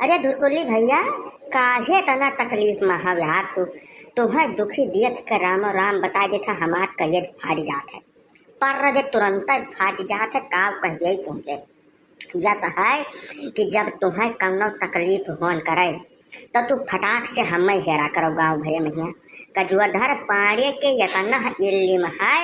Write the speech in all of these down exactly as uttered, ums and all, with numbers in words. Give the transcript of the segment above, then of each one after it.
अरे धुरकुल्ली भइया, काहे तना तकलीफ मा हव यार तू? तुहैं दुखी देख के रामो राम बताइ देत है, हमार कलेज फाट जात है। पर जे तुरंत फाट जात है, काव कहि देई तुमसे। जस है कि जब तुहैं कउनो तकलीफ होन करे, तो तू फटाक से हम्मै हेरा करो गाँव भरे महिया। कजुआधर पाड़े के यतना इल्लिम है,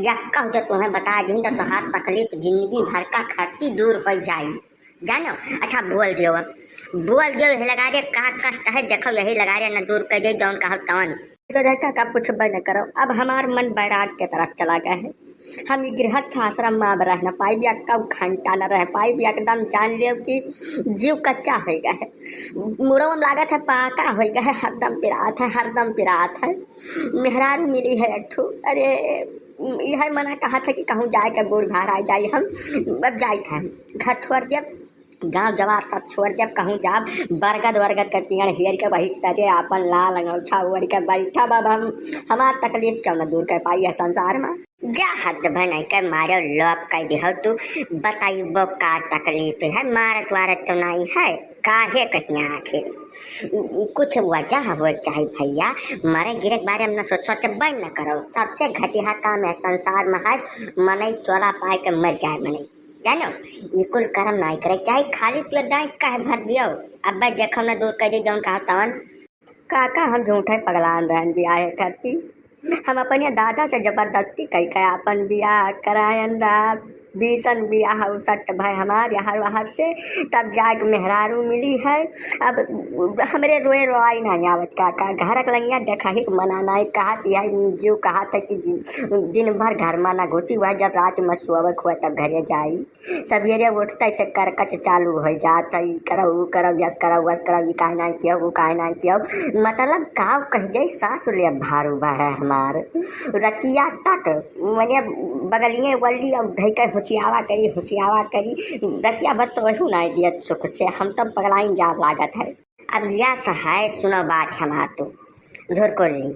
यक्का जो तुहैं बताइ दीन, तो तुहार तकलीफ जिंदगी भर का खर्ची दूर होइ जाई। जानो, अच्छा बोल दियो अब, बोल दियो यही लगारे का कष्ट है, देखो यही लगारे न दूर कइ दे जौन कहब तवन। तो देखा का पूछबे न करो, अब हमार मन बैराग के तरफ चला गया है। हम ई गृहस्थ आश्रम मा अब रह न पाइब, यक्का घंटा न रह पाइब, एकदम जान लियो कि जीव कच्चा होइ गया है, मुड़वा मा लागत है पाका होइ गया है, हरदम पिरात है, हरदम पिरात है। मेहरारू मिली है एक ठो, अरे इहै मना कहत है कि कहूँ जाए के बूढ़ भार आ जाई, हम अब जाइत है घर छोड़ जब गाँव जवार सब छोड़ जब कहूँ जाब, बरगद वरगद के पेड़ हेर के वही तरे आपन लाल अंगौछा ओढ़ के बैठब। अब हम, हमार तकलीफ क्यों न दूर कर पाई है संसार मा। जा हद भनई के मारो लोप कइ दिहो तू, बताइबो का तकलीफ है, मारत वारत तो नाहीं है, काहे कहिया आखिर कुछ वजह हो चाही भइया, मरे गिरे के बारे मा न सोच, सोचबे न करो, सबसे घटिया काम है संसार मा है, मनई चोला पाए के मर जाए मनई। जानो, ई कुल करम नाहीं करे चाही, खाली तू एक दाईं कह भर दियो। अब्बे देखो न दूर कइ दे जौन कहब तवन। काका, हम झूठै पगलान रहन बियाह करती। हम अपने दादा से जबरदस्ती कइ के आपन बियाह करायन रहा। बीसन बियाह उसट भय हमार यहर वहर से, तब जाके मेहरारू मिली है। अब हमरे रोए रोआई नाहीं आवत काका, घर के लंगिया देखा ही के मना नाहीं, कहत यह जीव कहत है कि दिन भर घर मा ना घुसी, वह जब रात मा सोवक हुआ तब घरे जाई। सबेरे उठते से करकच चालू होइ जात है, ई करौ, ऊ करौ, यस करौ, वस करौ, ई काहे नाहीं कियो, ऊ काहे नाहीं कियो। मतलब काव कहि दे, सासु ले भारू बा है हमार। रतिया तक मने बगलिए वल्ली अब धइ के हुचियावा करी, हुचियावा करी। रतिया भर सोहू नाहीं दियत सुख से, हम तब पगलाइन जाब लागत है। अब यस है, सुनो बात हमार तू। धुरकुल्ली,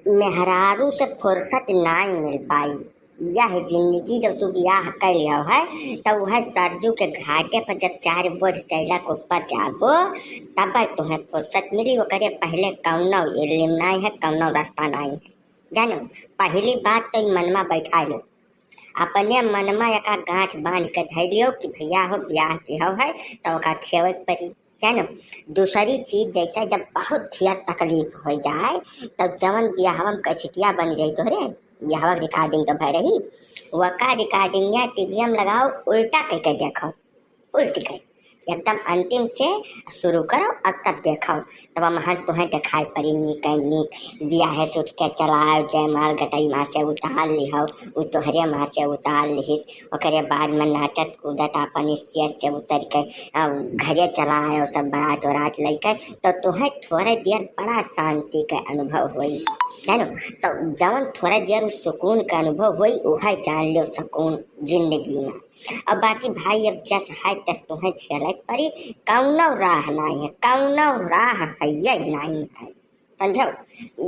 मेहरारू से फुर्सत नाहीं मिल पाई। यह जिंदगी जब तू बियाह कइ लियो है, तब वह सरजू के घाटे पर जब चार बोझ चैला के ऊपर जाबो, तब तुहैं फुर्सत मिली। ओकरे पहिले कउनो इल्लिम नाहीं है, कउनो रास्ता नाहीं है। जानो, पहली बात तो ई मनमा बैठाइ लो, अपने मनमा एका गांठ बांध के धइ लियो कि भइया हो, बियाह किहो है, तो ओका खेवे के पड़ी। जानो, दूसरी चीज, जैसे जब बहुत ढेर तकलीफ होइ जाए, तब जवन बियाहवा मा कैसेटिया बन रही तोहरे, बियाहवा के recording तो भय रही, वका recordingया टीवीया मा लगाओ, उल्टा कइ के देखो, उल्टी कइ, एकदम अंतिम से शुरू करो और तब देखो, तब महन तुहैं देखाई पड़ी नीक नीक। बियाहे से उठ के चलाओ, जयमाल गटई मा से उतार लिहो, उ तोहरे मा से उतार लिहिस, ओकरे बाद मा नाचत कूदत आपन stage से उतर के अ, घरे चला आयो सब बारात वारात लइके, तो तुहैं थोड़े देर बड़ा शांति के अनुभव होई। जानो, तो जवन थोड़े देर उ सुकून के अनुभव होई, उहै जान लियो सुकून जिंदगी मा। अब बाकी भाई, अब जस है तस तुहैं झेले के पड़ी, कउनो राह नाहीं है, कउनो राह है ये नाहीं है। समझो,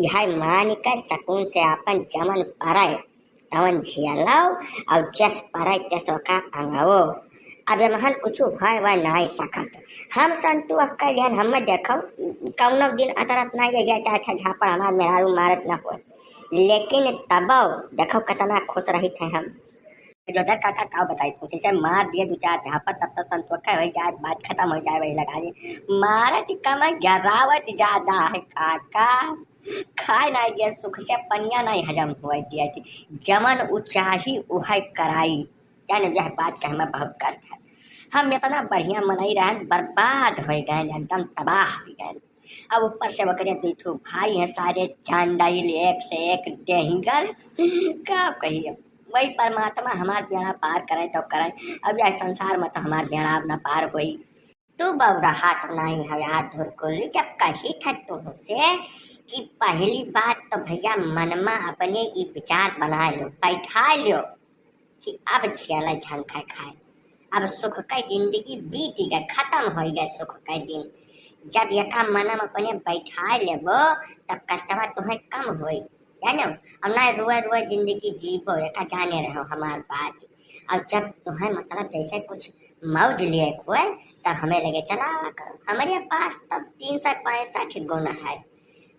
यह मान के सुकून से आपन जवन परे तवन झेलो, और जस परे तस ओका अंगवो। अब एमहन कुछ होय वह नाहीं सकत। हम संतु अक्का जन हम देखो, कउनो दिन अतरत नाहीं है, यह चाहे झापड़ हमार मेहरारू मारत न होय, लेकिन तबो देखो कितना खुश रहित है हम। जोधर काका का बताई, कुछ से मार दिए दो चार झापड़, तब तक संतोखा हो जाए, बात खत्म हो जाए, वही लगा लिए। मारत कम, गिरावत ज्यादा है काका। खाए नाहीं दिया सुख से, पनिया नाहीं हजम हुआ दिया थी। जवन उ चाही उहै कराई। जाने यह बात कहे मा बहुत कष्ट है। हम इतना बढ़िया मनई रहन, बर्बाद होइ गए, एकदम तबाह होइ गए। अब ऊपर से ओकरे दुई ठो भाई हैं, सारे जांडाइल एक से एक डेंगर। का कही अब, वही परमात्मा हमार बेड़ा पार करे तो करे। अब यह संसार मा तो हमार बेड़ा अब ना पार होई। तू बौराहट नाहीं है यार धुरकुल्ली, जब कही था तुमसे कि पहली बात तो भइया मन मा अपने ई विचार बनाइ लो, बैठाइ लो कि अब झेला झंखा खाए, अब सुख का जिंदगी बीत गए, खत्म होइ गए सुख का दिन। जब एका मन मा अपने बैठाइ लेबो, तब कष्टवा तुहैं कम होई, जानो। अब ना रोए रोए जिंदगी जीबो, एका जाने रहो हमार बात। अब जब तुहैं मतलब जैसे कुछ मौज लिए कोई, तब हमें लगे चला आवा करो। हमारे पास तब तीन सौ पैंसठ गुण है।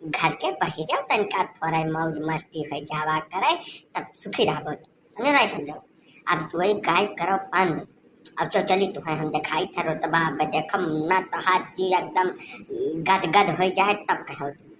घर के बहिरे तनिका थोड़ा मौज मस्ती हो जावा करे, तब सुखी रहबो। समझो नहीं समझो? अब तू वही गायब करो पान। अब चो चली तू है, हम दिखाई था रोतबा, अब देखम ना तोहार जी एकदम गद गद हो जाए, तब कहो तू।